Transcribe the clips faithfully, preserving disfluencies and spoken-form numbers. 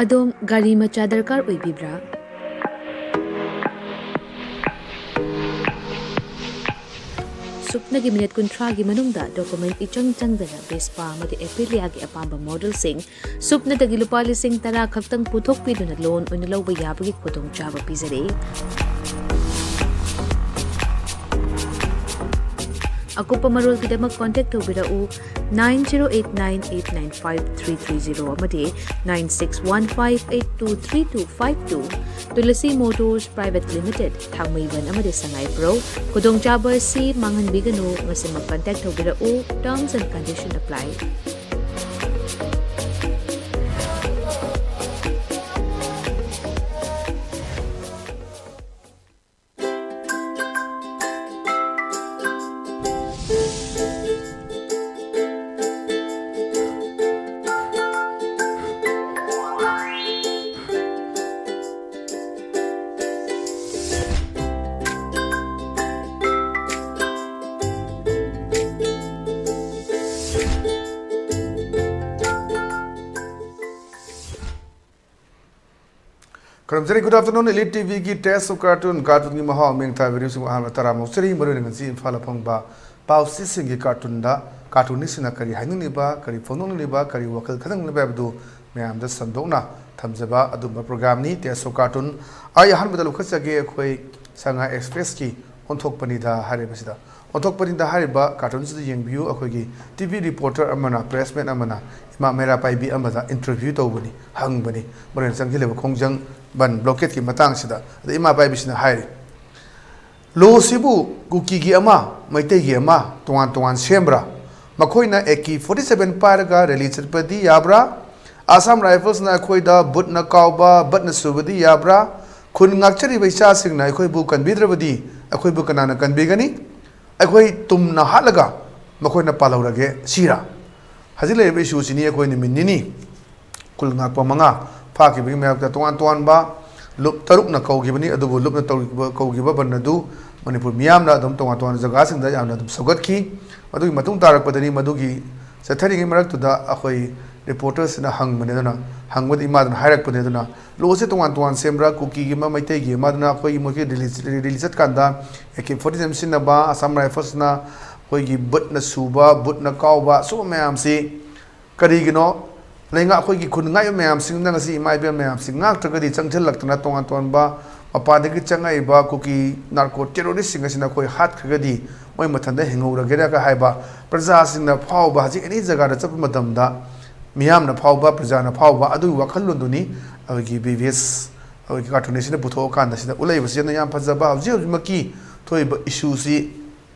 ꯑꯗꯣꯝ ꯒꯥꯔꯤ ꯃꯆꯥ ꯗꯔꯀꯥꯔ ꯑꯣꯏꯕꯤꯕ꯭ꯔꯥ? ꯁꯨꯞꯅꯒꯤ ꯃꯤꯅꯤꯠ ꯀꯨꯟꯊ꯭ꯔꯥꯒꯤ ꯃꯅꯨꯡꯗ ꯗꯣꯀꯨꯃꯦꯟ ꯏꯆꯪ ꯆꯪꯗꯅ ꯚꯦꯁꯄꯥ ꯑꯃꯗꯤ ꯑꯦꯄꯤꯂꯤꯌꯥꯒꯤ ꯑꯄꯥꯝꯕ ꯃꯣꯗꯦꯜꯁꯤꯡ ꯁꯨꯞꯅꯗꯒꯤ ꯂꯨꯄꯥ ꯂꯤꯁꯤꯡ ꯇꯔꯥ ꯈꯛꯇꯪ ꯄꯨꯊꯣꯛꯄꯤꯗꯨꯅ ꯂꯣꯟ ꯑꯣꯏꯅ ꯂꯧꯕ ꯌꯥꯕꯒꯤ ꯈꯨꯗꯣꯡꯆꯥꯕ ꯄꯤꯖꯔꯤ꯫ ꯑꯀꯨꯞꯄ ꯃꯔꯣꯜꯒꯤꯗꯃꯛ ꯀꯣꯟꯇꯦꯛ ꯇꯧꯕꯤꯔꯛꯎ, nine zero eight nine eight nine five three three zero ꯑꯃꯗꯤ nine six one five eight two three two five two꯫ Tulsi motors private limited, Thangmeiban ꯑꯃꯗꯤ ꯁꯉꯥꯏꯄ꯭ꯔꯧ꯫ ꯈꯨꯗꯣꯡꯆꯥꯕ ꯑꯁꯤ ꯃꯥꯡꯍꯟꯕꯤꯒꯅꯨ, ꯉꯁꯤꯃꯛ ꯀꯟꯇꯦꯛ ꯇꯧꯕꯤꯔꯛꯎ꯫ Terms and condition apply. ꯈꯨꯔꯨꯝꯖꯔꯤ꯫ Good afternoon, Elite ꯇꯤꯚꯤꯒꯤ Taste of Cartoon, ꯀꯥꯔꯇꯨꯟꯒꯤ ꯃꯍꯥꯎ, ꯃꯤꯡ ꯊꯥꯕꯤꯔꯤꯕꯁꯤꯡꯕꯨ ꯑꯍꯥꯟꯕ ꯇꯔꯥꯝꯅ ꯑꯣꯛꯆꯔꯤ꯫ ꯃꯔꯨꯑꯣꯏꯅ ꯉꯁꯤ ꯏꯝꯐꯥꯜꯗ ꯐꯪꯕ ꯄꯥꯎꯆꯦꯁꯤꯡꯒꯤ ꯀꯥꯔꯇꯨꯟꯗ ꯀꯥꯔꯇꯨꯅꯤꯁꯁꯤꯡꯅ ꯀꯔꯤ ꯍꯥꯏꯅꯤꯡꯂꯤꯕ, ꯀꯔꯤ ꯐꯣꯡꯗꯣꯛꯅꯤꯡꯂꯤꯕ, ꯀꯔꯤ ꯋꯥꯈꯜ ꯈꯟꯅꯤꯡꯂꯤꯕ ꯍꯥꯏꯕꯗꯨ ꯃꯌꯥꯝꯗ ꯁꯟꯗꯣꯛꯅ ꯊꯝꯖꯕ ꯑꯗꯨꯒꯨꯝꯕ ꯄ꯭ꯔꯣꯒ꯭ꯔꯥꯝꯅꯤ Taste of Cartoon꯫ ꯑꯩ ꯑꯍꯥꯟꯕꯗ ꯂꯧꯈꯠꯆꯒꯦ ꯑꯩꯈꯣꯏ ꯁꯉꯥꯏ ꯑꯦꯛꯁꯄ꯭ꯔꯦꯁꯀꯤ ꯑꯣꯟꯊꯣꯛꯄꯅꯤꯗ ꯍꯥꯏꯔꯤꯕꯁꯤꯗ꯫ ꯑꯣꯟꯊꯣꯛꯄꯅꯤꯗ ꯍꯥꯏꯔꯤꯕ ꯀꯥꯔꯇꯨꯟꯁꯤꯗ ꯌꯦꯡꯕꯤꯌꯨ꯫ ꯑꯩꯈꯣꯏꯒꯤ ꯇꯤꯚꯤ ꯔꯤꯄꯣꯔꯇꯔ ꯑꯃꯅ, ꯄ꯭ꯔꯦꯁꯃꯦꯟ ꯑꯃꯅ ꯏꯃꯥ ꯃꯩꯔꯥ ꯄꯥꯏꯕꯤ ꯑꯃꯗ ꯏꯟꯇꯔꯚ꯭ꯌꯨ ꯇꯧꯕꯅꯤ, ꯍꯪꯕꯅꯤ, ꯃꯣꯔꯦꯅ ꯆꯪꯁꯤꯜꯂꯤꯕ ꯈꯣꯡꯖꯪ ꯕꯟ ꯕ꯭ꯂꯣꯀꯦꯠꯀꯤ ꯃꯇꯥꯡꯁꯤꯗ꯫ ꯑꯗ ꯏꯃꯥ ꯄꯥꯏꯕꯤꯁꯤꯅ ꯍꯥꯏꯔꯤ, "ꯂꯣꯁꯤꯕꯨ ꯀꯨꯀꯤꯒꯤ ꯑꯃ, ꯃꯩꯇꯩꯒꯤ ꯑꯃ ꯇꯣꯉꯥꯟ ꯇꯣꯉꯥꯟ ꯁꯦꯝꯕ꯭ꯔꯥ? ꯃꯈꯣꯏꯅ ꯑꯦ ꯀꯦ ꯐꯣꯔꯇꯤ ꯁꯚꯦꯟ ꯄꯥꯏꯔꯒ ꯔꯦꯂꯤ ꯆꯠꯄꯗꯤ ꯌꯥꯕ꯭ꯔꯥ? ꯑꯁꯥꯝ ꯔꯥꯏꯐꯜꯁꯅ ꯑꯩꯈꯣꯏꯗ ꯕꯨꯠꯅ ꯀꯥꯎꯕ, ꯕꯠꯅ ꯁꯨꯕꯗꯤ ꯌꯥꯕ꯭ꯔꯥ? ꯈꯨꯟ ꯉꯥꯛꯆꯔꯤꯕ ꯏꯆꯥꯁꯤꯡꯅ ꯑꯩꯈꯣꯏꯕꯨ ꯀꯟꯕꯤꯗ꯭ꯔꯕꯗꯤ ꯑꯩꯈꯣꯏꯕꯨ ꯀꯅꯥꯅ ꯀꯟꯕꯤꯒꯅꯤ? ꯑꯩꯈꯣꯏ ꯇꯨꯝꯅ ꯍꯥꯠꯂꯒ ꯃꯈꯣꯏꯅ ꯄꯥꯜꯍꯧꯔꯒꯦ ꯁꯤꯔꯥ?" ꯍꯧꯖꯤꯛ ꯂꯩꯔꯤꯕ ꯏꯁꯨꯁꯤꯅꯤ꯫ ꯑꯩꯈꯣꯏ ꯅꯨꯃꯤꯠ ꯅꯤꯅꯤ ꯈꯨꯜ ꯉꯥꯛꯄ ꯃꯉꯥ ꯐꯥꯈꯤꯕꯒꯤ ꯃꯥꯌꯣꯛꯇ ꯇꯣꯉꯥꯟ ꯇꯣꯉꯥꯟꯕ ꯂꯨꯞ ꯇꯔꯨꯛꯅ ꯀꯧꯈꯤꯕꯅꯤ꯫ ꯑꯗꯨꯕꯨ ꯂꯨꯞꯅ ꯇꯧꯔꯤꯕ, ꯀꯧꯈꯤꯕ ꯕꯟ ꯑꯗꯨ ꯃꯅꯤꯄꯨꯔ ꯃꯤꯌꯥꯝꯅ ꯑꯗꯨꯝ ꯇꯣꯉꯥꯟ ꯇꯣꯉꯥꯟꯕ ꯖꯒꯥꯁꯤꯡꯗ ꯌꯥꯝꯅ ꯑꯗꯨꯝ ꯁꯧꯒꯠꯈꯤ꯫ ꯃꯗꯨꯒꯤ ꯃꯇꯨꯡ ꯇꯥꯔꯛꯄꯗꯅꯤ ꯃꯗꯨꯒꯤ ꯆꯠꯊꯔꯤꯉꯩ ꯃꯔꯛꯇꯨꯗ ꯑꯩꯈꯣꯏ ꯔꯤꯄꯣꯔꯇꯔꯁꯤꯅ ꯍꯪꯕꯅꯦ꯫ ꯑꯗꯨꯅ ꯍꯪꯕꯗ ꯏꯃꯥꯗꯨꯅ ꯍꯥꯏꯔꯛꯄꯅꯦ꯫ ꯑꯗꯨꯅ ꯂꯣꯁꯦ ꯇꯣꯉꯥꯟ ꯇꯣꯉꯥꯟ ꯁꯦꯝꯕ꯭ꯔꯥ, ꯀꯨꯀꯤꯒꯤ ꯑꯃ, ꯃꯩꯇꯩꯒꯤ ꯑꯃ? ꯑꯗꯨꯅ ꯑꯩꯈꯣꯏꯒꯤ ꯃꯣꯏꯒꯤ ꯔꯦꯂꯤ, ꯔꯦꯂꯤ ꯆꯠꯀꯥꯟꯗ ꯑꯦ ꯀꯦ ꯐꯣꯔꯇꯤ ꯁꯦꯚꯦꯟ ꯁꯤꯖꯤꯟꯅꯕ, ꯑꯁꯥꯝ ꯔꯥꯏꯐꯜꯁꯅ ꯑꯩꯈꯣꯏꯒꯤ ꯕꯨꯠꯅ ꯁꯨꯕ, ꯕꯨꯠꯅ ꯀꯥꯎꯕ, ꯁꯨꯝꯕ ꯃꯌꯥꯝꯁꯤ ꯀꯔꯤꯒꯤꯅꯣ? ꯂꯩꯉꯥꯛ, ꯑꯩꯈꯣꯏꯒꯤ ꯈꯨꯟ ꯉꯥꯛꯏꯕ ꯃꯌꯥꯝꯁꯤꯡꯅ ꯉꯁꯤ ꯏꯃꯥ ꯏꯕꯦꯜ ꯃꯌꯥꯝꯁꯤ ꯉꯥꯛꯇ꯭ꯔꯒꯗꯤ ꯆꯪꯁꯤꯜꯂꯛꯇꯅ ꯇꯣꯉꯥꯟ ꯇꯣꯉꯥꯟꯕ ꯃꯄꯥꯟꯗꯒꯤ ꯆꯪꯉꯛꯏꯕ ꯀꯨꯀꯤ ꯅꯥꯔꯀꯣ ꯇꯦꯔꯣꯔꯤꯁꯁꯤꯡ ꯑꯁꯤꯅ ꯑꯩꯈꯣꯏ ꯍꯥꯠꯈ꯭ꯔꯒꯗꯤ ꯃꯣꯏ ꯃꯊꯟꯇ ꯍꯤꯡꯍꯧꯔꯒꯦꯔꯒ ꯍꯥꯏꯕ ꯄ꯭ꯔꯖꯥꯁꯤꯡꯅ ꯐꯥꯎꯕ, ꯍꯧꯖꯤꯛ ꯑꯦꯅꯤ ꯖꯒꯥꯗ ꯆꯠꯄ ꯃꯇꯝꯗ ꯃꯤꯌꯥꯝꯅ ꯐꯥꯎꯕ, ꯄ꯭ꯔꯖꯥꯅ ꯐꯥꯎꯕ ꯑꯗꯨꯒꯤ ꯋꯥꯈꯜꯂꯣꯟꯗꯨꯅꯤ ꯑꯩꯈꯣꯏꯒꯤ ꯕꯤ ꯕꯤ ꯑꯦꯁ, ꯑꯩꯈꯣꯏꯒꯤ ꯀꯥꯔꯇꯨꯟ ꯑꯁꯤꯅ ꯄꯨꯊꯣꯛꯑꯀꯥꯟꯗ ꯁꯤꯗ ꯎꯠꯂꯛꯏꯕꯁꯤ꯫ ꯑꯗꯨꯅ ꯌꯥꯝ ꯐꯖꯕ ꯍꯧꯖꯤꯛ ꯍꯧꯖꯤꯛꯃꯛꯀꯤ ꯊꯣꯛꯏꯕ ꯏꯁꯨꯁꯤ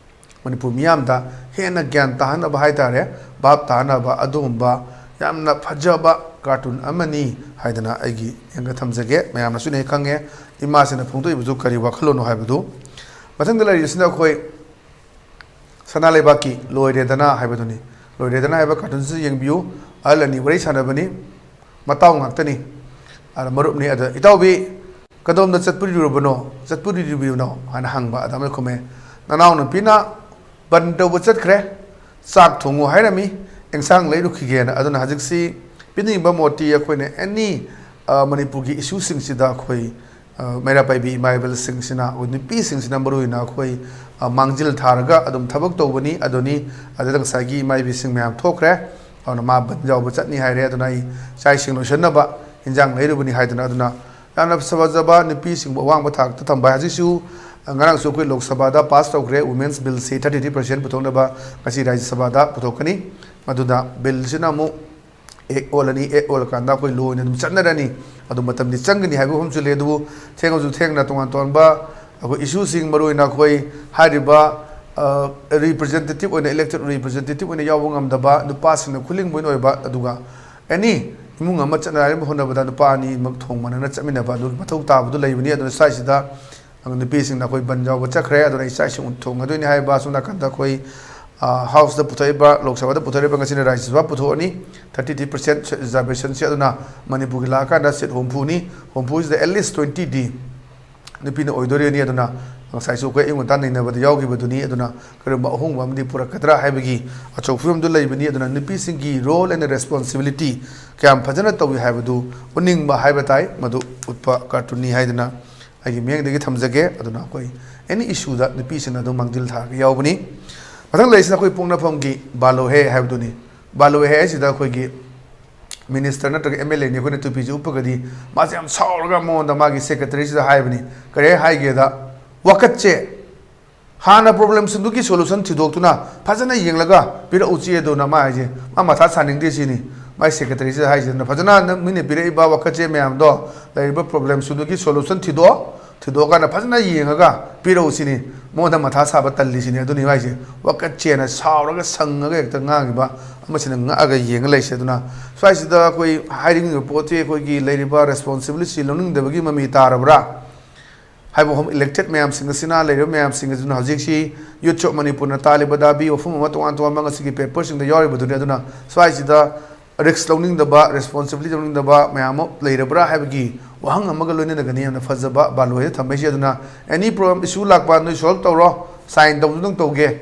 ꯃꯅꯤꯄꯨꯔ ꯃꯤꯌꯥꯝꯗ ꯍꯦꯟꯅ ꯒ꯭ꯌꯥꯟ ꯇꯥꯍꯟꯅꯕ ꯍꯥꯏꯇꯥꯔꯦ, ꯚꯥꯞ ꯇꯥꯍꯟꯅꯕ ꯑꯗꯨꯒꯨꯝꯕ ꯌꯥꯝꯅ ꯐꯖꯕ ꯀꯥꯔꯇꯨꯟ ꯑꯃꯅꯤ ꯍꯥꯏꯗꯅ ꯑꯩꯒꯤ ꯌꯦꯡꯒ ꯊꯝꯖꯒꯦ꯫ ꯃꯌꯥꯝꯅꯁꯨ ꯂꯣꯏꯅ ꯈꯪꯉꯦ ꯏꯃꯥꯁꯤꯅ ꯐꯣꯡꯗꯣꯛꯏꯕꯗꯨ ꯀꯔꯤ ꯋꯥꯈꯜꯂꯣꯟꯅꯣ ꯍꯥꯏꯕꯗꯨ꯫ ꯃꯊꯪꯗ ꯂꯩꯔꯤꯕꯁꯤꯅ ꯑꯩꯈꯣꯏ ꯁꯅꯥ ꯂꯩꯕꯥꯛꯀꯤ ꯂꯣꯏꯔꯦꯗꯅ ꯍꯥꯏꯕꯗꯨꯅꯤ꯫ ꯂꯣꯏꯔꯦꯗꯅ ꯍꯥꯏꯕ ꯀꯥꯔꯇꯨꯟꯁꯤ ꯌꯦꯡꯕꯤꯌꯨ꯫ ꯑꯍꯜ ꯑꯅꯤ ꯋꯥꯔꯤ ꯁꯥꯟꯅꯕꯅꯤ, ꯃꯇꯥꯎ ꯉꯥꯛꯇꯅꯤ꯫ ꯑꯗ ꯃꯔꯨꯞꯅꯤ꯫ ꯑꯗ, "ꯏꯇꯥꯎꯕꯤ, ꯀꯗꯣꯝꯗ ꯆꯠꯄꯤꯔꯨꯔꯕꯅꯣ, ꯆꯠꯄꯤꯔꯨꯔꯤꯕꯅꯣ?" ꯍꯥꯏꯅ ꯍꯪꯕ꯫ ꯑꯗ ꯑꯃꯅ ꯈꯨꯝꯃꯦ, "ꯅꯅꯥꯎꯅꯨꯄꯤꯅ ꯕꯟ ꯇꯧꯕ ꯆꯠꯈ꯭ꯔꯦ, ꯆꯥꯛ ꯊꯣꯡꯉꯨ ꯍꯥꯏꯔꯝꯃꯤ, ꯑꯦꯟꯁꯥꯡ ꯂꯩꯔꯨꯈꯤꯒꯦꯅ"꯫ ꯑꯗꯨꯅ ꯍꯧꯖꯤꯛꯁꯤ ꯄꯤꯅꯤꯡꯕ ꯃꯣꯠꯇꯤ ꯑꯩꯈꯣꯏꯅ ꯑꯦꯅꯤ, ꯑ, ꯃꯅꯤꯄꯨꯔꯒꯤ ꯏꯁꯨꯁꯤꯡꯁꯤꯗ ꯑꯩꯈꯣꯏ, ꯑ, ꯃꯩꯔꯥ ꯄꯥꯏꯕꯤ ꯏꯃꯥ ꯏꯕꯦꯜꯁꯤꯡꯁꯤꯅ, ꯑꯩꯈꯣꯏ ꯅꯨꯄꯤꯁꯤꯡꯁꯤꯅ ꯃꯔꯨ ꯑꯣꯏꯅ ꯑꯩꯈꯣꯏ, ꯑ, ꯃꯥꯡꯖꯤꯜ ꯊꯥꯔꯒ ꯑꯗꯨꯝ ꯊꯕꯛ ꯇꯧꯕꯅꯤ꯫ ꯑꯗꯨꯅꯤ, ꯑꯗꯨꯗ ꯉꯁꯥꯏꯒꯤ ꯏꯃꯥ ꯏꯕꯤꯁꯤꯡ ꯃꯌꯥꯝ ꯊꯣꯛꯈ꯭ꯔꯦ꯫ ꯑꯗꯨꯅ ꯃꯥ ꯕꯟ ꯌꯥꯎꯕ ꯆꯠꯅꯤ ꯍꯥꯏꯔꯦ꯫ ꯑꯗꯨꯅ ꯑꯩ ꯆꯥꯛ ꯏꯁꯤꯡ ꯂꯣꯏꯁꯤꯟꯅꯕ ꯏꯟꯖꯥꯡ ꯂꯩꯔꯨꯕꯅꯤ ꯍꯥꯏꯗꯅ꯫ ꯑꯗꯨꯅ ꯌꯥꯝꯅ ꯐꯖ ꯐꯖꯕ ꯅꯨꯄꯤꯁꯤꯡꯕꯨ ꯑꯋꯥꯡꯕ ꯊꯥꯛꯇ ꯊꯝꯕ꯫ ꯍꯧꯖꯤꯛꯁꯨ, ꯑ, ꯉꯔꯥꯡꯁꯨ ꯑꯩꯈꯣꯏ ꯂꯣꯛ ꯁꯚꯥꯗ ꯄꯥꯁ ꯇꯧꯈ꯭ꯔꯦ Women's Billꯁꯤ thirty three percent ꯄꯨꯊꯣꯛꯅꯕ ꯉꯁꯤ ꯔꯥꯖ꯭ꯌ ꯁꯚꯥꯗ ꯄꯨꯊꯣꯛꯀꯅꯤ꯫ ꯃꯗꯨꯗ ꯕꯤꯜꯁꯤꯅ ꯑꯃꯨꯛ ꯑꯦꯛ ꯑꯣꯜꯂꯅꯤ, ꯑꯦꯛ ꯑꯣꯜꯂꯀꯥꯟꯗ ꯑꯩꯈꯣꯏ ꯂꯣ ꯑꯣꯏꯅ ꯑꯗꯨꯝ ꯆꯠꯅꯔꯅꯤ꯫ ꯑꯗꯨ ꯃꯇꯝꯗꯤ ꯆꯪꯒꯅꯤ ꯍꯥꯏꯕ ꯃꯐꯝꯁꯨ ꯂꯩ꯫ ꯑꯗꯨꯕꯨ ꯊꯦꯡꯉꯁꯨ ꯊꯦꯡꯅ ꯇꯣꯉꯥꯟ ꯇꯣꯉꯥꯟꯕ ꯑꯩꯈꯣꯏ ꯏꯁꯨꯁꯤꯡ, ꯃꯔꯨꯑꯣꯏꯅ ꯑꯩꯈꯣꯏ ꯍꯥꯏꯔꯤꯕ, ꯑ, ꯔꯤꯄ꯭ꯔꯖꯦꯟꯇꯦꯇꯤꯞ ꯑꯣꯏꯅ, ꯏꯂꯦꯛꯇꯦꯠ ꯔꯤꯄ꯭ꯔꯖꯦꯟꯇꯦꯇꯤꯞ ꯑꯣꯏꯅ ꯌꯥꯎꯕ ꯉꯝꯗꯕ ꯅꯨꯄꯥꯁꯤꯡꯅ ꯈꯨꯂꯤꯡꯕ ꯑꯣꯏꯅ ꯑꯣꯏꯕ, ꯑꯗꯨꯒ ꯑꯦꯅꯤ ꯏꯃꯨꯡ ꯑꯃ ꯆꯠꯅꯉꯥꯏ ꯍꯣꯠꯅꯕꯗ ꯅꯨꯄꯥ ꯑꯅꯤꯃꯛ ꯊꯣꯡ ꯃꯥꯟꯅꯅ ꯆꯠꯃꯤꯟꯅꯕ ꯑꯗꯨꯒꯤ ꯃꯊꯧ ꯇꯥꯕꯗꯨ ꯂꯩꯕꯅꯤ꯫ ꯑꯗꯨꯅ ꯁ꯭ꯋꯥꯏꯁꯤꯗ ꯅꯨꯄꯤꯁꯤꯡꯅ ꯑꯩꯈꯣꯏ ꯕꯟ ꯌꯥꯎꯕ ꯆꯠꯈ꯭ꯔꯦ, ꯑꯗꯨꯅ ꯑꯩ ꯆꯥꯛ ꯏꯁꯤꯡ ꯊꯣꯡꯒꯗꯣꯏꯅꯤ ꯍꯥꯏꯕ꯫ ꯑꯁꯣꯝ ꯅꯥꯀꯟꯗ ꯑꯩꯈꯣꯏ, ꯑ, ꯍꯥꯎꯁꯇ ꯄꯨꯊꯣꯛꯏꯕ, ꯂꯣꯛ ꯁꯚꯥꯗ ꯄꯨꯊꯣꯛꯏꯕ, ꯉꯁꯤꯅ ꯔꯥꯖ꯭ꯌ ꯁꯚꯥ ꯄꯨꯊꯣꯛꯑꯅꯤ꯫ Thirty three percent ꯔꯤꯖꯥꯔꯕꯦꯁꯟꯁꯤ ꯑꯗꯨꯅ ꯃꯅꯤꯄꯨꯔꯒꯤ ꯂꯥꯛꯑꯀꯥꯟꯗ ꯁꯤꯠ ꯍꯨꯝꯐꯨꯅꯤ꯫ ꯍꯨꯝꯐꯨꯁꯤꯗ at least twenty ꯗꯤ ꯅꯨꯄꯤꯅ ꯑꯣꯏꯗꯣꯔꯤꯅꯤ꯫ ꯑꯗꯨꯅ ꯉꯁꯥꯏꯁꯨ ꯑꯩꯈꯣꯏ ꯑꯌꯨꯛ ꯉꯟꯇꯥ ꯅꯩꯅꯕꯗ ꯌꯥꯎꯈꯤꯕꯗꯨꯅꯤ꯫ ꯑꯗꯨꯅ ꯀꯔꯤꯒꯨꯝꯕ ꯑꯍꯣꯡꯕ ꯑꯃꯗꯤ ꯄꯨꯔꯛꯀꯗ꯭ꯔꯥ ꯍꯥꯏꯕꯒꯤ ꯑꯆꯧꯕ ꯐꯤꯕꯝꯗꯨ ꯂꯩꯕꯅꯤ꯫ ꯑꯗꯨꯅ ꯅꯨꯄꯤꯁꯤꯡꯒꯤ role and responsibility ꯀꯌꯥꯝ ꯐꯖꯅ ꯇꯧꯏ ꯍꯥꯏꯕꯗꯨ ꯎꯠꯅꯤꯡꯕ ꯍꯥꯏꯕ ꯇꯥꯏ꯫ ꯃꯗꯨ ꯎꯠꯄ cartoonꯅꯤ ꯍꯥꯏꯗꯅ ꯑꯩꯒꯤ ꯃꯤꯠꯌꯦꯡꯗꯒꯤ ꯊꯝꯖꯒꯦ꯫ ꯑꯗꯨꯅ ꯑꯩꯈꯣꯏ any issueꯗ ꯅꯨꯄꯤꯁꯤꯡꯅ ꯑꯗꯨꯝ ꯃꯥꯡꯖꯤꯜ ꯊꯥꯔꯒ ꯌꯥꯎꯕꯅꯤ꯫ ꯃꯊꯪ ꯂꯩꯔꯤꯁꯤꯅ ꯑꯩꯈꯣꯏ ꯄꯣꯛꯅꯐꯝꯒꯤ ꯕꯥꯂꯣꯍꯦ ꯍꯥꯏꯕꯗꯨꯅꯤ꯫ ꯕꯥꯂꯣꯍꯦ ꯍꯥꯏꯁꯤꯗ ꯑꯩꯈꯣꯏꯒꯤ minister ꯅꯠꯇ꯭ꯔꯒ MLAꯅꯤ ꯑꯩꯈꯣꯏꯅ ꯇꯨꯄꯤꯁꯤ ꯎꯞꯄꯒꯗꯤ ꯃꯥꯁꯦ ꯌꯥꯝ ꯁꯥꯎꯔꯒ ꯃꯉꯣꯟꯗ ꯃꯥꯒꯤ secretaryꯁꯤꯗ ꯍꯥꯏꯕꯅꯤ꯫ ꯀꯔꯤ ꯍꯥꯏꯒꯦꯗ, "ꯋꯥꯀꯠꯁꯦ ꯍꯥꯟꯅ problemꯁꯤꯡꯗꯨꯒꯤ solution ꯊꯤꯗꯣꯛꯇꯨꯅ ꯐꯖꯅ ꯌꯦꯡꯂꯒ ꯄꯤꯔꯛꯎ ꯆꯦ" ꯑꯗꯨꯅ ꯃꯥ ꯍꯥꯏꯁꯦ꯫ ꯃꯥ ꯃꯊꯥ ꯁꯥꯅꯤꯡꯗꯦ ꯁꯤꯅꯤ꯫ ꯃꯥꯏ secretaryꯁꯤꯗ ꯍꯥꯏꯁꯤꯗꯅ ꯐꯖꯅ ꯅꯪ ꯃꯤꯅ ꯄꯤꯔꯛꯏꯕ ꯋꯥꯀꯠꯁꯦ ꯃꯌꯥꯝꯗꯣ, ꯂꯩꯔꯤꯕ problemꯁꯤꯡꯗꯨꯒꯤ solution ꯊꯤꯗꯣꯛꯑꯣ, ꯊꯤꯗꯣꯛꯑꯀꯥꯟꯗ ꯐꯖꯅ ꯌꯦꯡꯉꯒ ꯄꯤꯔꯛꯎ ꯁꯤꯅꯤ꯫ ꯃꯉꯣꯟꯗ ꯃꯊꯥ ꯁꯥꯕ ꯇꯜꯂꯤꯁꯤꯅꯤ꯫ ꯑꯗꯨꯅꯤ ꯍꯥꯏꯁꯦ꯫ ꯋꯥꯀꯠꯁꯦꯅ ꯁꯥꯎꯔꯒ ꯁꯪꯉꯒ ꯍꯦꯛꯇ ꯉꯥꯡꯉꯤꯕ ꯑꯃꯁꯤꯅ ꯉꯛꯑꯒ ꯌꯦꯡꯉ ꯂꯩꯁꯦ꯫ ꯑꯗꯨꯅ ꯁ꯭ꯋꯥꯏꯁꯤꯗ ꯑꯩꯈꯣꯏ ꯍꯥꯏꯅꯤꯡꯉꯤꯕ ꯄꯣꯠꯁꯤ ꯑꯩꯈꯣꯏꯒꯤ ꯂꯩꯔꯤꯕ responsibility ꯂꯧꯅꯤꯡꯗꯕꯒꯤ ꯃꯃꯤ ꯇꯥꯔꯕ꯭ꯔꯥ ꯍꯥꯏꯕ ꯍꯣꯝ elected ꯃꯌꯥꯝꯁꯤꯡ ꯑꯁꯤꯅ, ꯂꯩꯔꯤꯕ ꯃꯌꯥꯝꯁꯤꯡ ꯑꯁꯤꯅ ꯍꯧꯖꯤꯛꯁꯤ Youth of Manipurꯅ ꯇꯥꯜꯂꯤꯕ ꯗꯥꯕꯤ ꯋꯥꯐꯝ ꯑꯃ ꯇꯣꯉꯥꯟ ꯇꯣꯉꯥꯟꯕ ꯉꯁꯤꯒꯤ paperꯁꯤꯡꯗ ꯌꯥꯎꯔꯤꯕꯗꯨꯅꯤ꯫ ꯑꯗꯨꯅ ꯁ꯭ꯋꯥꯏꯁꯤꯗ risk ꯂꯧꯅꯤꯡꯗꯕ, responsibility ꯂꯧꯅꯤꯡꯗꯕ ꯃꯌꯥꯝ ꯑꯃ ꯂꯩꯔꯕ꯭ꯔꯥ ꯍꯥꯏꯕꯒꯤ ꯋꯥꯍꯪ ꯑꯃꯒ ꯂꯣꯏꯅꯅꯒꯅꯤ ꯌꯥꯝꯅ ꯐꯖꯕ ꯕꯥꯂꯣꯏꯗ ꯊꯝꯃꯛꯏꯁꯤ꯫ ꯑꯗꯨꯅ any problem issue ꯂꯥꯛꯄ ꯅꯣꯏ solve ꯇꯧꯔꯣ, sign ꯇꯧꯗꯨꯅ ꯇꯧꯒꯦ,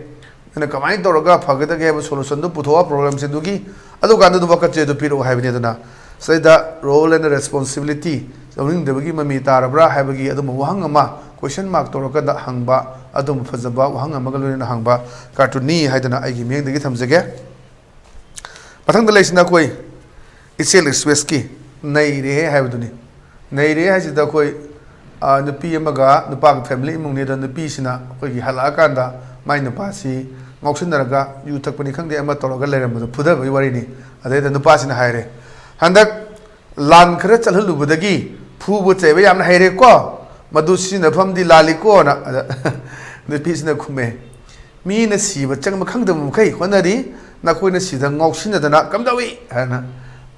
ꯅꯣꯏꯅ ꯀꯃꯥꯏꯅ ꯇꯧꯔꯒ ꯐꯒꯗꯒꯦ ꯍꯥꯏꯕ solutionꯗꯨ ꯄꯨꯊꯣꯛꯑꯣ problemꯁꯤꯡꯗꯨꯒꯤ, ꯑꯗꯨꯀꯥꯟꯗ ꯑꯗꯨꯝ ꯋꯥꯀꯠꯁꯦ ꯑꯗꯨ ꯄꯤꯔꯛꯑꯣ ꯍꯥꯏꯕꯅꯤ꯫ ꯑꯗꯨꯅ ꯁꯤꯗꯩꯗ role and responsibility ꯂꯧꯅꯤꯡꯗꯕꯒꯤ ꯃꯃꯤ ꯇꯥꯔꯕ꯭ꯔꯥ ꯍꯥꯏꯕꯒꯤ ꯑꯗꯨꯝꯕ ꯋꯥꯍꯪ ꯑꯃ question mark ꯇꯧꯔꯒꯗ ꯍꯪꯕ, ꯑꯗꯨꯝꯕ ꯐꯖꯕ ꯋꯥꯍꯪ ꯑꯃꯒ ꯂꯣꯏꯅꯅ ꯍꯪꯕ cartoonꯅꯤ ꯍꯥꯏꯗꯅ ꯑꯩꯒꯤ ꯃꯤꯠꯌꯦꯡꯗꯒꯤ ꯊꯝꯖꯒꯦ꯫ ꯃꯊꯪꯗ ꯂꯩꯁꯤꯅ ꯑꯩꯈꯣꯏ ꯏꯆꯦꯜ ꯑꯦꯛꯁꯄ꯭ꯔꯦꯁꯀꯤ ꯅꯩꯔꯦꯍꯦ ꯍꯥꯏꯕꯗꯨꯅꯤ꯫ ꯅꯩꯔꯦ ꯍꯥꯏꯁꯤꯗ ꯑꯩꯈꯣꯏ, ꯑ, ꯅꯨꯄꯤ ꯑꯃꯒ ꯅꯨꯄꯥꯒ family ꯏꯃꯨꯡꯅꯤ꯫ ꯑꯗ ꯅꯨꯄꯤꯁꯤꯅ ꯑꯩꯈꯣꯏꯒꯤ ꯍꯜꯂꯛꯑꯀꯥꯟꯗ ꯃꯥꯏ ꯅꯨꯄꯥꯁꯤ ꯉꯥꯎꯁꯤꯟꯅꯔꯒ ꯌꯨ ꯊꯛꯄꯅꯤ ꯈꯪꯗꯦ ꯑꯃ ꯇꯧꯔꯒ ꯂꯩꯔꯝꯕꯗꯣ ꯐꯨꯊꯕꯒꯤ ꯋꯥꯔꯤꯅꯤ꯫ ꯑꯗꯩꯗ ꯅꯨꯄꯥꯁꯤꯅ ꯍꯥꯏꯔꯦ, "ꯍꯟꯗꯛ ꯂꯥꯟ ꯈꯔ ꯆꯠꯍꯜꯂꯨꯕꯗꯒꯤ ꯐꯨꯕ ꯆꯩꯕ ꯌꯥꯝꯅ ꯍꯩꯔꯦꯀꯣ, ꯃꯗꯨ ꯁꯤꯖꯤꯟꯅꯐꯝꯗꯤ ꯂꯥꯜꯂꯤꯀꯣꯅ"꯫ ꯑꯗ ꯅꯨꯄꯤꯁꯤꯅ ꯈꯨꯝꯃꯦ, "ꯃꯤꯅ ꯁꯤꯕ ꯆꯪꯕ ꯈꯪꯗꯕ ꯃꯈꯩ ꯍꯣꯠꯅꯔꯤ, ꯅꯈꯣꯏꯅ ꯁꯤꯗ ꯉꯥꯎꯁꯤꯟꯅꯗꯅ ꯀꯝꯗꯧꯏ?" ꯍꯥꯏꯅ꯫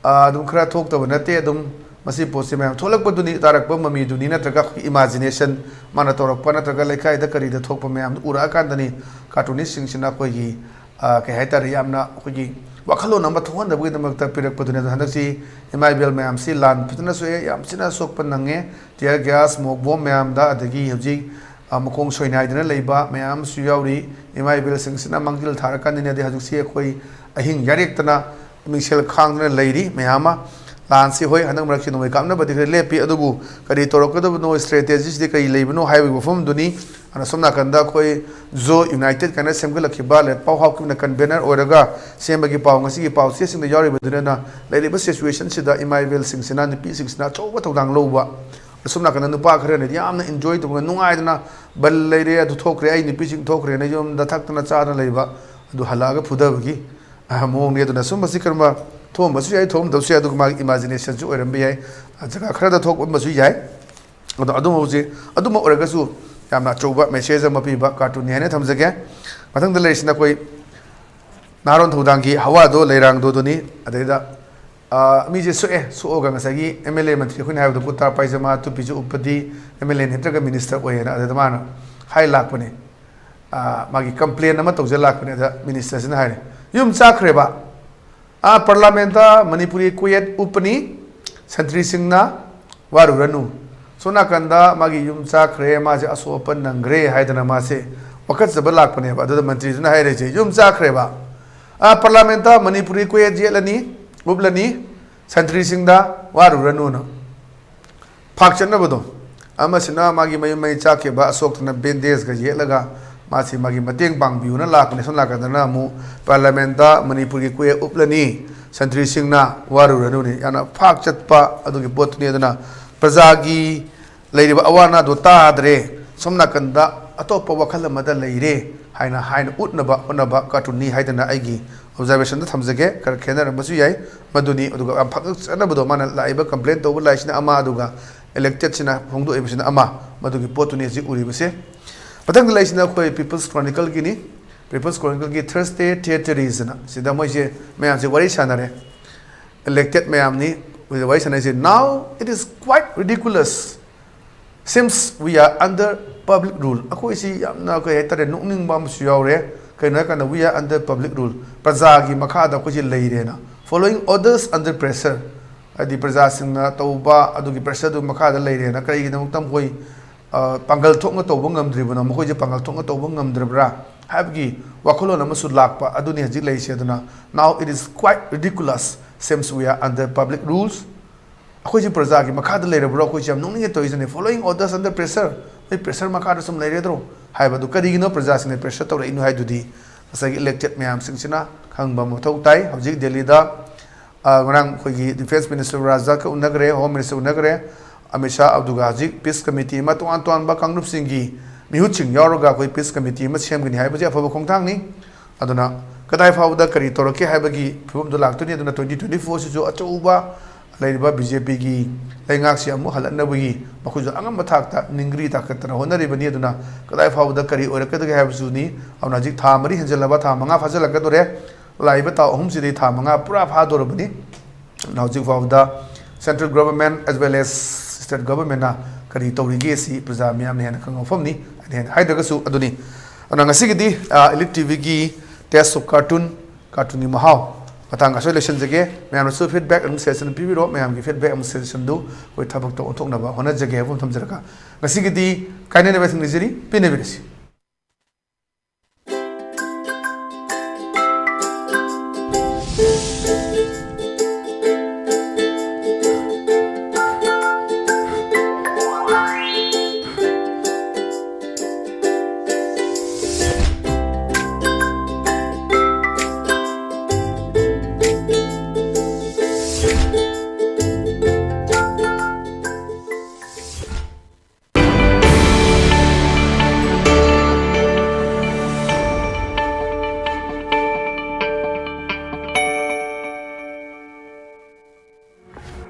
ꯑꯥ, ꯑꯗꯨꯝ ꯈꯔ ꯊꯣꯛꯇꯕ ꯅꯠꯇꯦ꯫ ꯑꯗꯨꯝ ꯃꯁꯤ ꯄꯣꯠꯁꯤ ꯃꯌꯥꯝ ꯊꯣꯛꯂꯛꯄꯗꯨꯅꯤ, ꯇꯥꯔꯛꯄ ꯃꯃꯤꯗꯨꯅꯤ, ꯅꯠꯇ꯭ꯔꯒ ꯑꯩꯈꯣꯏꯒꯤ imagination ꯃꯥꯅ ꯇꯧꯔꯛꯄ, ꯅꯠꯇ꯭ꯔꯒ ꯂꯩꯀꯥꯏꯗ ꯀꯔꯤꯗ ꯊꯣꯛꯄ ꯃꯌꯥꯝꯗꯨ ꯎꯔꯛꯑꯀꯥꯟꯗꯅꯤ cartoonistꯁꯤꯡꯁꯤꯅ ꯑꯩꯈꯣꯏꯒꯤ, ꯑꯥ, ꯀꯩ ꯍꯥꯏꯇꯥꯔꯦ, ꯌꯥꯝꯅ ꯑꯩꯈꯣꯏꯒꯤ ꯋꯥꯈꯜꯂꯣꯟ ꯑꯃ ꯊꯣꯛꯍꯟꯅꯕꯒꯤꯗꯃꯛꯇ ꯄꯤꯔꯛꯄꯗꯨꯅꯤ꯫ ꯑꯗꯣ ꯍꯟꯗꯛꯁꯤ ꯏꯃꯥ ꯏꯕꯦꯜ ꯃꯌꯥꯝꯁꯤ ꯂꯥꯟ ꯐꯖꯅ ꯁꯣꯛꯑꯦ, ꯌꯥꯝ ꯊꯤꯅ ꯁꯣꯛꯄ ꯅꯪꯉꯦ꯫ Tear gas, smoke bomb ꯃꯌꯥꯝꯗ, ꯑꯗꯒꯤ ꯍꯧꯖꯤꯛ, ꯑ, ꯃꯈꯣꯡ ꯁꯣꯏꯅꯥꯏꯗꯅ ꯂꯩꯕ ꯃꯌꯥꯝ ꯑꯃꯁꯨ ꯌꯥꯎꯔꯤ꯫ ꯏꯃꯥ ꯏꯕꯦꯜꯁꯤꯡꯁꯤꯅ ꯃꯥꯡꯖꯤꯜ ꯊꯥꯔꯀꯥꯟꯗꯅꯗꯤ ꯍꯧꯖꯤꯛꯁꯤ ꯑꯩꯈꯣꯏ ꯑꯍꯤꯡ ꯌꯥꯔꯦꯛꯇꯅ ꯃꯤꯡꯁꯦꯜ ꯈꯥꯡꯗꯨꯅ ꯂꯩꯔꯤ ꯃꯌꯥꯝ ꯑꯃ꯫ ꯂꯥꯟꯁꯤ, ꯍꯣꯏ, ꯍꯟꯗꯛ ꯃꯔꯛꯁꯤ ꯅꯣꯡꯃꯩ ꯀꯥꯞꯅꯕꯗꯤ ꯈꯔ ꯂꯦꯞꯄꯤ, ꯑꯗꯨꯕꯨ ꯀꯔꯤ ꯇꯧꯔꯛꯀꯗꯕꯅꯣ, ꯁ꯭ꯇ꯭ꯔꯦꯇꯦꯖꯤꯁꯤꯗꯤ ꯀꯔꯤ ꯂꯩꯕꯅꯣ ꯍꯥꯏꯕꯒꯤ ꯋꯥꯐꯝꯗꯨꯅꯤ꯫ ꯑꯗꯨꯅ ꯁꯣꯝ ꯅꯥꯀꯟꯗ ꯑꯩꯈꯣꯏ ꯖꯣ ꯌꯨꯅꯥꯏꯇꯦꯠ ꯀꯥꯏꯅ ꯁꯦꯝꯒꯠꯂꯛꯈꯤꯕ, ꯂꯦꯠꯄꯥꯎ ꯍꯥꯎꯀꯤꯞꯅ ꯀꯟꯚꯦꯅꯔ ꯑꯣꯏꯔꯒ ꯁꯦꯝꯕꯒꯤ ꯄꯥꯎ, ꯉꯁꯤꯒꯤ ꯄꯥꯎ ꯆꯦꯁꯤꯡꯗ ꯌꯥꯎꯔꯤꯕꯗꯨꯅ, ꯂꯩꯔꯤꯕ ꯁꯤꯆꯨꯋꯦꯁꯟꯁꯤꯗ ꯏꯃꯥ ꯏꯕꯦꯜꯁꯤꯡꯁꯤꯅ, ꯅꯨꯄꯤꯁꯤꯡꯁꯤꯅ ꯑꯆꯧꯕ ꯊꯧꯗꯥꯡ ꯂꯧꯕ꯫ ꯑꯁꯣꯝ ꯅꯥꯀꯟꯗ ꯅꯨꯄꯥ ꯈꯔꯅꯗꯤ ꯌꯥꯝꯅ ꯏꯟꯖꯣꯏ ꯇꯧꯗꯅ, ꯅꯨꯡꯉꯥꯏꯗꯅ, "ꯕꯜ ꯂꯩꯔꯦ, ꯑꯗꯨ ꯊꯣꯛꯈ꯭ꯔꯦ, ꯑꯩ ꯅꯨꯄꯤꯁꯤꯡ ꯊꯣꯛꯈ꯭ꯔꯦꯅ" ꯌꯨꯝꯗ ꯊꯛꯇꯅ ꯆꯥꯗꯅ ꯂꯩꯕ ꯑꯗꯨ ꯍꯜꯂꯛꯑꯒ ꯐꯨꯗꯕꯒꯤ, ꯑ, ꯃꯑꯣꯡꯅꯤ꯫ ꯑꯗꯨꯅ ꯁꯨꯝꯕꯁꯤ ꯀꯔꯝꯕ ꯊꯣꯛꯑꯝꯕꯁꯨ ꯌꯥꯏ, ꯊꯣꯛꯑꯝꯗꯕꯁꯨ ꯌꯥꯏ, ꯑꯗꯨꯒ ꯃꯥꯒꯤ ꯏꯃꯥꯖꯤꯅꯦꯁꯟꯁꯨ ꯑꯣꯏꯔꯝꯕ ꯌꯥꯏ, ꯑ, ꯖꯒꯥ ꯈꯔꯗ ꯊꯣꯛꯑꯝꯕꯁꯨ ꯌꯥꯏ꯫ ꯑꯗꯣ ꯑꯗꯨꯝ ꯍꯧꯖꯤꯛ, ꯑꯗꯨꯝꯕ ꯑꯣꯏꯔꯒꯁꯨ ꯌꯥꯝꯅ ꯑꯆꯧꯕ ꯃꯦꯁꯦꯖ ꯑꯃ ꯄꯤꯕ ꯀꯥꯔꯇꯨꯟꯅꯤ ꯍꯥꯏꯅ ꯊꯝꯖꯒꯦ꯫ ꯃꯊꯪꯗ ꯂꯩꯔꯤꯁꯤꯅ ꯑꯩꯈꯣꯏ ꯅꯍꯥꯔꯣꯟ ꯊꯧꯗꯥꯡꯒꯤ ꯍꯋꯥꯗꯣ ꯂꯩꯔꯥꯡꯗꯣꯗꯨꯅꯤ꯫ ꯑꯗꯩꯗ, ꯑ, ꯃꯤꯁꯦ ꯁꯣꯛꯑꯦ, ꯁꯣꯛꯑꯒ ꯉꯁꯥꯏꯒꯤ ꯑꯦꯝ ꯑꯦꯜ ꯑꯦ ꯃꯟꯇ꯭ꯔꯤ ꯑꯩꯈꯣꯏꯅ ꯍꯥꯏꯕꯗꯣ ꯀꯨꯔꯇꯥ ꯄꯥꯏꯖꯃꯥ ꯇꯨꯄꯤꯁꯨ ꯎꯞꯄꯗꯤ ꯑꯦꯝ ꯑꯦꯜ ꯑꯦ ꯅꯠꯇ꯭ꯔꯒ ꯃꯤꯅꯤꯁꯇꯔ ꯑꯣꯏꯌꯦꯅ꯫ ꯑꯗꯨꯗ ꯃꯥꯅ ꯍꯥꯏ ꯂꯥꯛꯄꯅꯦ, ꯑ, ꯃꯥꯒꯤ ꯀꯝꯄ꯭ꯂꯦꯟ ꯑꯃ ꯇꯧꯖ ꯂꯥꯛꯄꯅꯦ꯫ ꯑꯗ ꯃꯤꯅꯤꯁꯇꯔꯁꯤꯅ ꯍꯥꯏꯔꯦ, "ꯌꯨꯝ ꯆꯥꯈ꯭ꯔꯦꯕ, ꯑꯥ ꯄꯥꯔꯂꯥꯃꯦꯟꯇ ꯃꯅꯤꯄꯨꯔꯤ ꯀꯣꯌꯦꯠ ꯎꯞꯄꯅꯤ, ꯁꯟꯇ꯭ꯔꯤꯁꯤꯡꯅ ꯋꯥꯔꯨꯔꯅꯨ꯫ ꯁꯣꯝ ꯅꯥꯀꯟꯗ ꯃꯥꯒꯤ ꯌꯨꯝ ꯆꯥꯈ꯭ꯔꯦ, ꯃꯥꯁꯦ ꯑꯁꯣꯛ ꯑꯄꯟ ꯅꯪꯈ꯭ꯔꯦ" ꯍꯥꯏꯗꯅ ꯃꯥꯁꯦ ꯋꯥꯀꯠꯆꯕ ꯂꯥꯛꯄꯅꯦꯕ꯫ ꯑꯗꯨꯗ ꯃꯟꯇ꯭ꯔꯤꯗꯨꯅ ꯍꯥꯏꯔꯤꯁꯦ, "ꯌꯨꯝ ꯆꯥꯈ꯭ꯔꯦꯕ, ꯑꯥ ꯄꯥꯔꯂꯥꯃꯦꯟꯇ ꯃꯅꯤꯄꯨꯔꯤ ꯀꯣꯌꯦꯠ ꯌꯦꯠꯂꯅꯤ, ꯎꯞꯂꯅꯤ, ꯁꯟꯇ꯭ꯔꯤꯁꯤꯡꯗ ꯋꯥꯔꯨꯔꯅꯨꯅ"꯫ ꯐꯥꯛ ꯆꯠꯅꯕꯗꯣ, ꯑꯃꯁꯤꯅ ꯃꯥꯒꯤ ꯃꯌꯨꯝ ꯃꯩ ꯆꯥꯛꯈꯤꯕ ꯑꯁꯣꯛꯇꯅ ꯕꯦꯟꯗꯦꯖꯀ ꯌꯦꯠꯂꯒ ꯃꯥꯁꯤ ꯃꯥꯒꯤ ꯃꯇꯦꯡ ꯄꯥꯡꯕꯤꯌꯨꯅ ꯂꯥꯛꯄꯅꯤ꯫ ꯁꯣꯝ ꯅꯥꯀꯟꯗꯅ ꯑꯃꯨꯛ ꯄꯥꯔꯂꯥꯃꯦꯟꯇ ꯃꯅꯤꯄꯨꯔꯒꯤ ꯀꯣꯌꯦꯠ ꯎꯞꯂꯅꯤ, ꯁꯟꯇ꯭ꯔꯤꯁꯤꯡꯅ ꯋꯥꯔꯨꯔꯅꯨꯅꯤ꯫ ꯌꯥꯝꯅ ꯐꯥꯛ ꯆꯠꯄ ꯑꯗꯨꯒꯤ ꯄꯣꯠꯇꯨꯅꯤ꯫ ꯑꯗꯨꯅ ꯄ꯭ꯔꯖꯥꯒꯤ ꯂꯩꯔꯤꯕ ꯑꯋꯥ ꯑꯅꯥꯗꯣ ꯇꯥꯗ꯭ꯔꯦ, ꯁꯣꯝ ꯅꯥꯀꯟꯗ ꯑꯇꯣꯞꯄ ꯋꯥꯈꯜ ꯑꯃꯗ ꯂꯩꯔꯦ ꯍꯥꯏꯅ, ꯍꯥꯏꯅ ꯎꯠꯅꯕ ꯍꯣꯠꯅꯕ ꯀꯥꯔꯇꯨꯟꯅꯤ ꯍꯥꯏꯗꯅ ꯑꯩꯒꯤ ꯑꯣꯕꯖꯥꯔꯕꯦꯁꯟꯗ ꯊꯝꯖꯒꯦ꯫ ꯈꯔ ꯈꯦꯠꯅꯔꯝꯕꯁꯨ ꯌꯥꯏ꯫ ꯃꯗꯨꯅꯤ꯫ ꯑꯗꯨꯒ ꯌꯥꯝ ꯐꯒꯠꯆꯅꯕꯗꯣ, ꯃꯥꯅ ꯂꯥꯛꯏꯕ ꯀꯝꯄ꯭ꯂꯦꯟ ꯇꯧꯕ ꯂꯥꯛꯏꯁꯤꯅ ꯑꯃ, ꯑꯗꯨꯒ ꯏꯂꯦꯛꯇꯦꯠꯁꯤꯅ ꯐꯣꯡꯗꯣꯛꯏꯕꯁꯤꯅ ꯑꯃ, ꯃꯗꯨꯒꯤ ꯄꯣꯠꯇꯨꯅꯤ ꯍꯧꯖꯤꯛ ꯎꯔꯤꯕꯁꯦ꯫ ꯃꯊꯪꯗ ꯂꯩꯁꯤꯅ ꯑꯩꯈꯣꯏ ꯄꯤꯄꯜꯁ ꯀ꯭ꯔꯣꯅꯤꯀꯜꯒꯤꯅꯤ꯫ ꯄꯤꯄꯜꯁ ꯀ꯭ꯔꯣꯅꯤꯀꯜꯒꯤ ꯊꯔꯁꯗꯦ ꯊꯤꯌꯦꯇꯔꯤꯁ ꯑꯅ, ꯁꯤꯗ ꯃꯣꯏꯁꯦ ꯃꯌꯥꯝꯁꯦ ꯋꯥꯔꯤ ꯁꯥꯟꯅꯔꯦ꯫ ꯏꯂꯦꯛꯇꯦꯠ ꯃꯌꯥꯝꯅꯤ ꯍꯧꯖꯤꯛ ꯋꯥꯔꯤ ꯁꯥꯟꯅꯔꯤꯁꯦ꯫ "Now it is quite ridiculous, since we are under public rule." ꯑꯩꯈꯣꯏꯁꯤ ꯌꯥꯝꯅ, ꯀꯩ ꯍꯥꯏꯇꯥꯔꯦ, ꯅꯣꯛꯅꯤꯡꯕ ꯑꯃꯁꯨ ꯌꯥꯎꯔꯦ꯫ ꯀꯩꯅꯣ ꯍꯥꯏꯀꯥꯟꯗ, "We are under public rule", ꯄ꯭ꯔꯖꯥꯒꯤ ꯃꯈꯥꯗ ꯑꯩꯈꯣꯏꯁꯦ ꯂꯩꯔꯦꯅ꯫ "Following orders under pressure", ꯍꯥꯏꯗꯤ ꯄ꯭ꯔꯖꯥꯁꯤꯡꯅ ꯇꯧꯕ ꯑꯗꯨꯒꯤ ꯄ꯭ꯔꯦꯁꯔꯗꯨ ꯃꯈꯥꯗ ꯂꯩꯔꯦꯅ꯫ ꯀꯔꯤꯒꯤꯗꯃꯛꯇ ꯃꯈꯣꯏ ꯑ, ꯄꯥꯡꯒꯜ ꯊꯣꯛꯅ ꯇꯧꯕ ꯉꯝꯗ꯭ꯔꯤꯕꯅꯣ, ꯃꯈꯣꯏꯁꯦ ꯄꯥꯡꯒꯜ ꯊꯣꯛꯅ ꯇꯧꯕ ꯉꯝꯗ꯭ꯔꯕ꯭ꯔꯥ ꯍꯥꯏꯕꯒꯤ ꯋꯥꯈꯜꯂꯣꯟ ꯑꯃꯁꯨ ꯂꯥꯛꯄ ꯑꯗꯨꯅꯤ ꯍꯧꯖꯤꯛ ꯂꯩꯔꯤꯁꯦ꯫ ꯑꯗꯨꯅ now it is quite ridiculous since we are under public rules. ꯑꯩꯈꯣꯏꯁꯦ ꯄ꯭ꯔꯖꯥꯒꯤ ꯃꯈꯥꯗ ꯂꯩꯔꯕ꯭ꯔꯣ? ꯑꯩꯈꯣꯏꯁꯦ ꯌꯥꯝ ꯅꯣꯛꯅꯤꯡꯉꯦ ꯇꯧꯔꯤꯁꯤꯅꯦ, following orders under pressure, ꯅꯣꯏ pressure ꯃꯈꯥꯗ ꯁꯨꯝ ꯂꯩꯔꯗ꯭ꯔꯣ ꯍꯥꯏꯕꯗꯨ꯫ ꯀꯔꯤꯒꯤꯅꯣ ꯄ꯭ꯔꯖꯥꯁꯤꯡꯅ pressure ꯇꯧꯔꯛꯏꯅꯣ ꯍꯥꯏꯗꯨꯗꯤ ꯉꯁꯥꯏꯒꯤ elected ꯃꯌꯥꯝꯁꯤꯡꯁꯤꯅ ꯈꯪꯕ ꯃꯊꯧ ꯇꯥꯏ꯫ ꯍꯧꯖꯤꯛ ꯗꯦꯜꯂꯤꯗ ꯑ, ꯉꯔꯥꯡ ꯑꯩꯈꯣꯏꯒꯤ defence minister ꯔꯥꯖꯅꯥꯊꯀ ꯎꯅꯈ꯭ꯔꯦ, home minister ꯎꯅꯈ꯭ꯔꯦ, Amit Shah, ꯑꯗꯨꯒ ꯍꯧꯖꯤꯛ peace committee ꯑꯃ, ꯇꯣꯉꯥꯟ ꯇꯣꯉꯥꯟꯕ ꯀꯥꯡꯂꯨꯞꯁꯤꯡꯒꯤ ꯃꯤꯍꯨꯠꯁꯤꯡ ꯌꯥꯎꯔꯒ ꯑꯩꯈꯣꯏ peace committee ꯑꯃ ꯁꯦꯝꯒꯅꯤ ꯍꯥꯏꯕꯁꯤ ꯑꯐꯕ ꯈꯣꯡꯊꯥꯡꯅꯤ꯫ ꯑꯗꯨꯅ ꯀꯗꯥꯏ ꯐꯥꯎꯕꯗ ꯀꯔꯤ ꯇꯧꯔꯛꯀꯦ ꯍꯥꯏꯕꯒꯤ ꯐꯤꯕꯝꯗꯨ ꯂꯥꯛꯇꯣꯏꯅꯤ꯫ ꯑꯗꯨꯅ twenty twenty four ꯁꯤꯁꯨ ꯑꯆꯧꯕ ꯂꯩꯔꯤꯕ BJP ꯒꯤ ꯂꯩꯉꯥꯛꯁꯤ ꯑꯃꯨꯛ ꯍꯜꯂꯛꯅꯕꯒꯤ ꯃꯈꯣꯏꯁꯨ ꯑꯉꯝꯕ ꯊꯥꯛꯇ ꯅꯤꯡꯒ꯭ꯔꯤ ꯇꯥꯈꯠꯇꯅ ꯍꯣꯠꯅꯔꯤꯕꯅꯤ꯫ ꯑꯗꯨꯅ ꯀꯗꯥꯏ ꯐꯥꯎꯕꯗ ꯀꯔꯤ ꯑꯣꯏꯔꯛꯀꯗꯒꯦ ꯍꯥꯏꯕꯁꯨꯅꯤ꯫ ꯑꯗꯨꯅ ꯍꯧꯖꯤꯛ ꯊꯥ ꯃꯔꯤ ꯍꯦꯟꯖꯜꯂꯕ, ꯊꯥ ꯃꯉꯥ ꯐꯥꯖꯤꯜꯂꯛꯀꯗꯧꯔꯦ꯫ ꯂꯥꯛꯏꯕ ꯊꯥ ꯑꯍꯨꯝꯁꯤꯗꯤ ꯊꯥ ꯃꯉꯥ ꯄꯨꯔꯥ ꯐꯥꯗꯧꯔꯕꯅꯤ꯫ ꯑꯗꯨꯅ ꯍꯧꯖꯤꯛ ꯐꯥꯎꯕꯗ central government as well as state government ꯅ ꯀꯔꯤ ꯇꯧꯔꯤꯒꯦ ꯁꯤ ꯄ꯭ꯔꯖꯥ ꯃꯤꯌꯥꯝꯅ ꯍꯦꯟꯅ ꯈꯪꯕ ꯃꯐꯝꯅꯤ꯫ ꯑꯩꯅ ꯍꯦꯟꯅ ꯍꯥꯏꯗ꯭ꯔꯒꯁꯨ ꯑꯗꯨꯅꯤ꯫ ꯑꯗꯨꯅ ꯉꯁꯤꯒꯤꯗꯤ, ꯑ, Elite TV ꯒꯤ Taste of Cartoon, cartoon ꯒꯤ ꯃꯍꯥꯎ ꯃꯇꯥꯡ ꯑꯁꯣꯏ ꯂꯣꯏꯁꯤꯟꯖꯒꯦ꯫ ꯃꯌꯥꯝꯅꯁꯨ feedback ꯑꯃꯁꯨꯡ suggestion ꯄꯤꯕꯤꯔꯣ꯫ ꯃꯌꯥꯝꯒꯤ feedback ꯑꯃꯁꯨꯡ suggestion ꯗꯨ ꯑꯩꯈꯣꯏ ꯊꯕꯛꯇ ꯑꯣꯟꯊꯣꯛꯅꯕ ꯍꯣꯠꯅꯖꯒꯦ ꯍꯥꯏꯕ ꯑꯃ ꯊꯝꯖꯔꯒ ꯉꯁꯤꯒꯤꯗꯤ ꯀꯥꯏꯅꯅꯕ ꯊꯦꯡꯅꯖꯔꯤ꯫ ꯄꯦꯟꯅꯕꯤꯔꯁꯤ꯫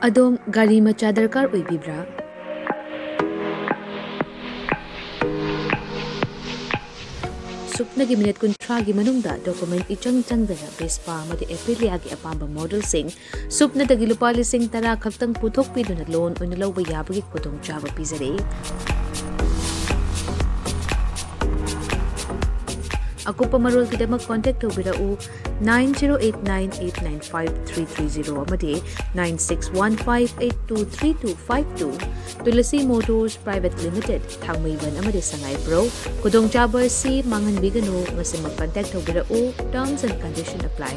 ꯑꯗꯣꯝ ꯒꯥꯔꯤ ꯃꯆꯥ ꯗꯔꯀꯥꯔ ꯑꯣꯏꯕꯤꯕ꯭ꯔꯥ? ꯁꯨꯞꯅꯒꯤ ꯃꯤꯅꯤꯠ ꯀꯨꯟꯊ꯭ꯔꯥꯒꯤ ꯃꯅꯨꯡꯗ document ꯏꯆꯪ ꯆꯪꯗꯅ Vespa ꯑꯃꯗꯤ Aprilia ꯒꯤ ꯑꯄꯥꯝꯕ model ꯁꯤꯡ ꯁꯨꯞꯅꯗꯒꯤ ꯂꯨꯄꯥ ꯂꯤꯁꯤꯡ ꯇꯔꯥ ꯈꯛꯇꯪ ꯄꯨꯊꯣꯛꯄꯤꯗꯨꯅ loan ꯑꯣꯏꯅ ꯂꯧꯕ ꯌꯥꯕꯒꯤ ꯈꯨꯗꯣꯡꯆꯥꯕ ꯄꯤꯖꯔꯤ꯫ ꯑꯀꯨꯞꯄ ꯃꯔꯣꯜꯒꯤꯗꯃꯛ contact ꯇꯧꯕꯤꯔꯛꯎ nine zero eight nine eight nine five three three zero ꯑꯃꯗꯤ nine six one five eight two three two five two꯫ Tulasi Motors Private Limited, ꯊꯥꯡꯃꯩꯕꯟ ꯑꯃꯗꯤ ꯁꯉꯥꯏꯄ꯭ꯔꯧ꯫ ꯈꯨꯗꯣꯡꯆꯥꯕ ꯑꯁꯤ ꯃꯥꯡꯍꯟꯕꯤꯒꯅꯨ, ꯉꯁꯤꯃꯛ contact ꯇꯧꯕꯤꯔꯛꯎ, terms and condition apply꯫